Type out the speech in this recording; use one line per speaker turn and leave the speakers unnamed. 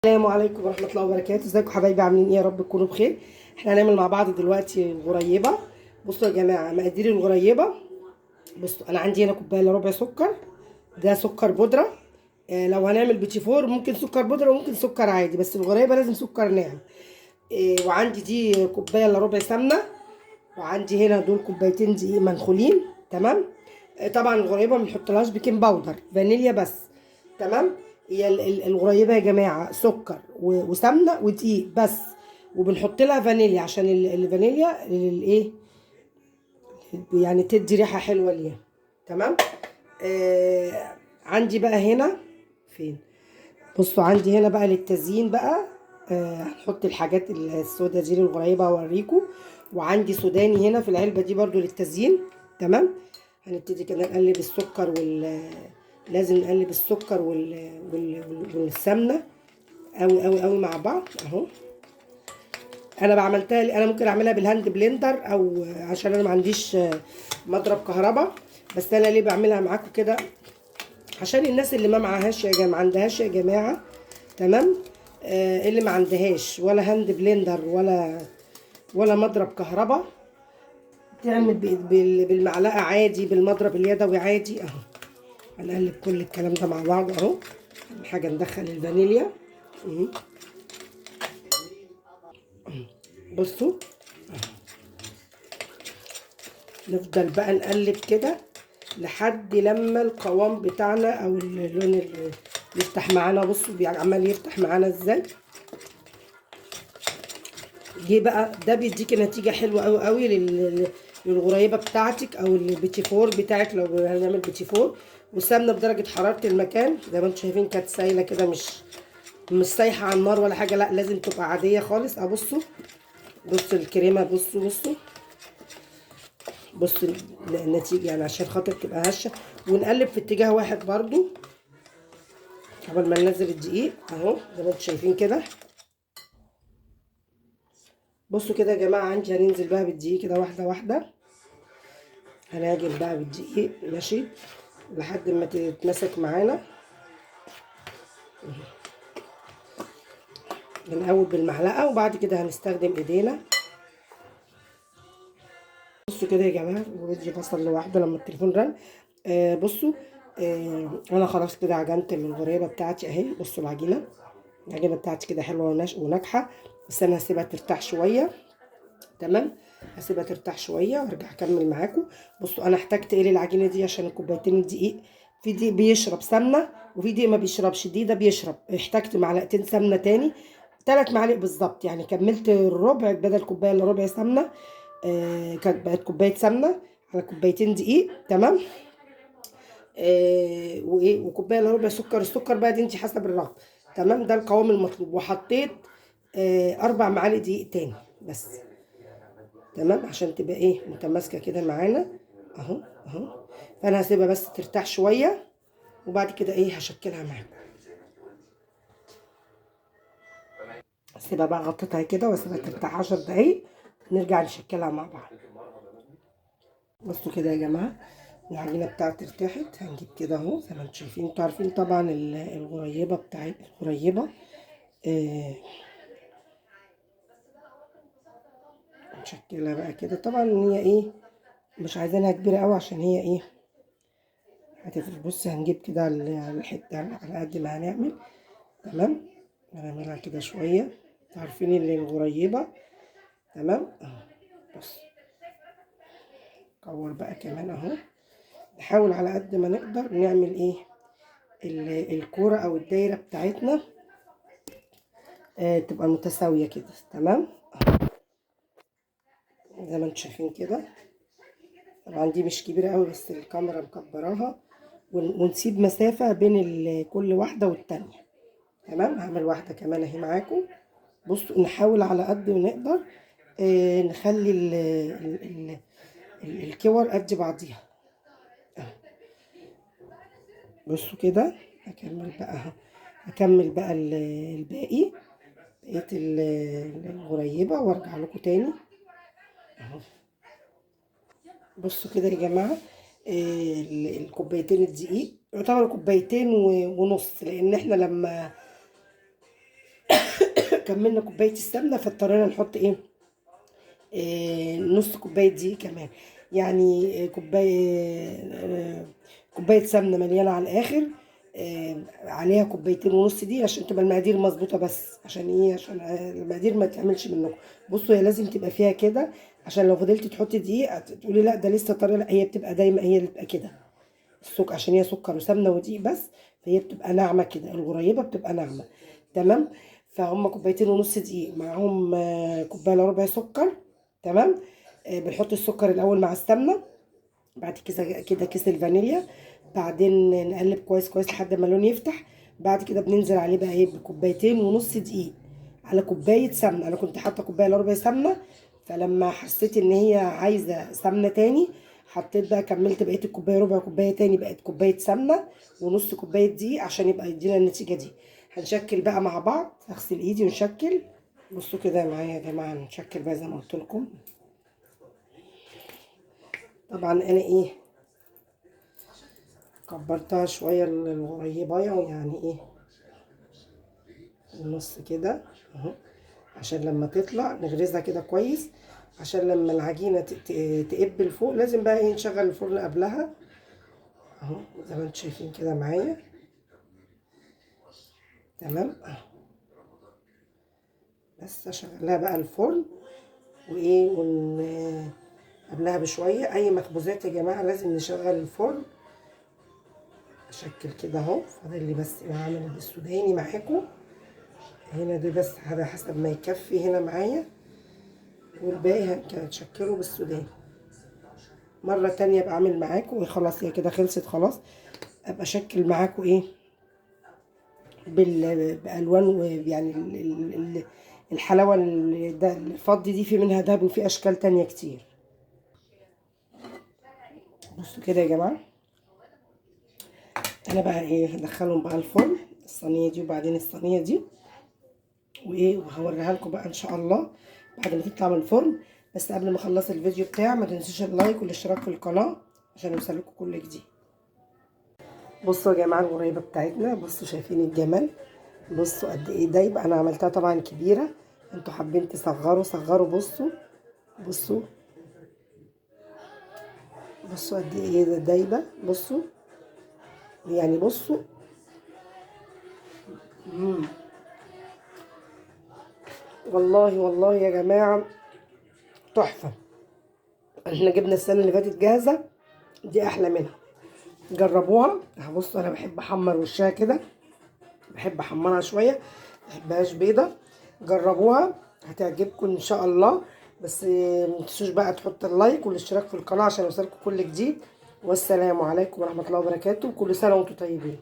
السلام عليكم ورحمة الله وبركاته. ازيكم حبايبي؟ عاملين ايه؟ يا رب تكونوا بخير. احنا هنعمل مع بعض دلوقتي الغريبة. بصوا يا جماعة مقادير الغريبة. بصوا انا عندي هنا كوباية الا ربع سكر، ده سكر بودرة. لو هنعمل بيتي فور ممكن سكر بودرة وممكن سكر عادي، بس الغريبة لازم سكر ناعم. وعندي دي كوباية الا ربع سمنة، وعندي هنا دول كوبايتين دقيق منخولين. تمام. طبعا الغريبة ما بنحطلهاش baking powder، فانيليا بس. تمام. هي الغريبة يا جماعة سكر وسمنه ودقيق بس، وبنحط لها فانيليا عشان الفانيليا للايه يعني تدي ريحه حلوة ليها. تمام. عندي بقى هنا فين؟ بصوا عندي هنا بقى للتزيين بقى، هنحط الحاجات السوداء دي للغريبه اوريكم. وعندي سوداني هنا في العلبة دي برضو للتزيين. تمام. هنبتدي كده نقلب السكر لازم نقلب السكر والسمنه قوي قوي قوي مع بعض اهو. انا بعملتها، انا ممكن اعملها بال hand blender او عشان انا ما عنديش مضرب كهرباء، بس انا ليه بعملها معاكم كده؟ عشان الناس اللي ما معهاش يا جماعة، ما عندهاش يا جماعة. تمام. اللي ما عندهاش ولا hand blender ولا مضرب كهرباء تعمل بالمعلقه عادي، بالمضرب اليدوي عادي اهو. هنقلب كل الكلام ده مع بعض اهو. حاجة ندخل الفانيليا. بصوا نفضل بقى نقلب كده لحد لما القوام بتاعنا او اللون اللي يفتح معانا. بصوا عمال يفتح معانا ازاي. جه بقى ده بيديكي نتيجة حلوة قوي قوي للغريبه بتاعتك او البيتي فور بتاعك لو هنعمل بيتي فور. والسمنه بدرجة حرارة المكان زي ما انتم شايفين كانت سايله كده، مش سايحه على النار ولا حاجة، لا لازم تبقى عادية خالص. ابصوا بصوا الكريمة، بصوا بصوا بصوا النتيجة يعني عشان خاطر تبقى هشه. ونقلب في اتجاه واحد برضو قبل ما ننزل الدقيق اهو زي ما انتم شايفين كده. بصوا كده يا جماعة عندي هننزل بقى بالدقيق كده واحدة واحدة، هنعجن بقى بالدقيق ماشي لحد ما تتمسك معانا. الاول بالمعلقه وبعد كده هنستخدم ايدينا. بصوا كده يا جماعة الفيديو فصل لوحده لما التليفون رن. بصوا انا خلاص كده عجنت الغريبة بتاعتي اهي. بصوا العجينة بتاعتي كده حلوة وناجحة، بس انا هسيبها ترتاح شوية. تمام. هسيبها ترتاح شوية وارجع اكمل معاكم. بصوا انا احتاجت ايه للعجينه دي عشان كوبايتين الدقيق. في دقيق بيشرب سمنه وفي دقيق ما بيشربش، دي ده بيشرب. احتاجت معلقتين سمنه تاني، 3 معالق بالظبط، يعني كملت الربع بدل كوباية الا ربع سمنه. كانت بقت كوباية سمنه على كوبايتين دقيق. تمام. وايه وكوبايه الا ربع سكر. السكر بقى دي انت حسب الرغبة. تمام. ده القوام المطلوب. وحطيت 4 معالق دقيق تاني بس. تمام. عشان تبقى ايه متماسكة كده معانا اهو اهو. فانا هسيبها بس ترتاح شوية وبعد كده ايه هشكلها معاكم. هسيبها بقى غطيتها كده واسيبها ترتاح 10 دقايق، نرجع نشكلها مع بعض. بصوا كده يا جماعة العجينة بتاعتي ارتاحت. هنجيب كده اهو زي ما انتم شايفين. انتوا عارفين طبعا الغريبة بتاعت الغريبة. نشكلها بقى كده. طبعا هي ايه مش عايزينها كبيرة قوي عشان هي ايه هتفرق. بص هنجيب كده الحتة على قد ما هنعمل. تمام. هنعملها كده شوية، انتوا عارفين اللي الغريبة. تمام اهو. بص كور بقى كمان اهو. نحاول على قد ما نقدر نعمل ايه الكورة او الدايرة بتاعتنا تبقى متساوية كده. تمام زي ما انتم شايفين كده. طبعا دي مش كبيرة قوي بس الكاميرا مكبراها. ونسيب مسافة بين كل واحدة والتانية. تمام. هعمل واحدة كمان اهي معاكم. بصوا نحاول على قد ما نقدر نخلي الكور قد بعضيها. بصوا كده هكمل بقى اهو، هكمل بقى الباقي بقية الغريبة وارجع لكم تاني اهو. بصوا كده يا جماعة الكوبايتين الدقيق يعتبر كوبايتين ونص، لان احنا لما وكملنا كوباية السمنة، فاضطرينا نحط ايه، نص كوباية دقيق كمان، يعني كوباية سمنه مليانة على الاخر، عليها 2.5 كوباية دي عشان تبقى المقادير مظبوطة، بس عشان ايه؟ عشان المقادير ما تعملش منكم. بصوا هي لازم تبقى فيها كده، عشان لو فضلتي تحطي دقيق تقولي لا ده لسه طرية، لا هي بتبقى دايما هي اللي بتبقى كده السكر، عشان هي سكر وسمنه ودقيق بس، فهي بتبقى ناعمة كده، الغريبة بتبقى ناعمة. تمام. فهم 2.5 كوباية دقيق معاهم 2.75 كوباية سكر. تمام. بنحط السكر الاول مع السمنة، بعد كده كده كيس الفانيليا، بعدين نقلب كويس كويس لحد ما اللون يفتح. بعد كده بننزل عليه بقى ايه، ب2.5 كوباية دقيق على كوباية سمنه. انا كنت حاطه 2.75 كوباية سمنه، فلما حسيت ان هي عايزه سمنه تاني حطيت بقى، كملت بقية الكوباية ربع كوباية تاني، بقت كوباية سمنه ونص كوباية دقيق عشان يبقى يدينا النتيجة دي. هنشكل بقى مع بعض، هغسل ايدي ونشكل. بصوا كده معايا يا جماعة، نشكل بقى زي ما قلت لكم. طبعا انا ايه كبرتها شوية الغريبة، يعني ايه النص كده اهو، عشان لما تطلع نغرزها كده كويس، عشان لما العجينة تقب لفوق لازم بقى ايه نشغل الفرن قبلها اهو زي ما انتم شايفين كده معايا. تمام اهو، بس اشغلها بقى الفرن وايه قبلها بشوية. اي مخبوزات يا جماعة لازم نشغل الفرن. اشكل كده اهو، فاضل لي بس اعمل بالسوداني معاكم هنا، دي بس على حسب ما يكفي هنا معايا، والباقي هنشكله بالسوداني. مرة تانية ابقى اعمل معاكم. وخلاص هي كده خلصت خلاص، ابقى اشكل معاكم ايه بالوان، يعني الحلاوة الفضي دي في منها دهب وفي اشكال تانية كتير. بصوا كده يا جماعة، انا بقى ايه هدخلهم بقى الفرن، الصينية دي وبعدين الصينية دي، وايه وهوريها لكم بقى ان شاء الله بعد ما تطلع من الفرن. بس قبل ما اخلص الفيديو بتاعي ما تنسوش اللايك والاشتراك في القناة عشان يوصلكم كل جديد. بصوا يا جماعة الغريبة بتاعتنا، بصوا شايفين الجمال، بصوا قد ايه دايبه. انا عملتها طبعا كبيرة، انتوا حابين تصغروا صغروا. بصوا بصوا بصوا قد ايه دايبه، بصوا يعني بصوا. والله والله يا جماعة تحفة. احنا جبنا السنة اللي فاتت جاهزة، دي احلى منها، جربوها. بصوا انا بحب احمر وشها كده، بحب احمرها شوية، ما بحبهاش بيضة. جربوها هتعجبكم ان شاء الله. بس ما تنسوش بقى تحط اللايك والاشتراك في القناة عشان يوصلكم كل جديد. والسلام عليكم ورحمة الله وبركاته، كل سنة وانتم طيبين.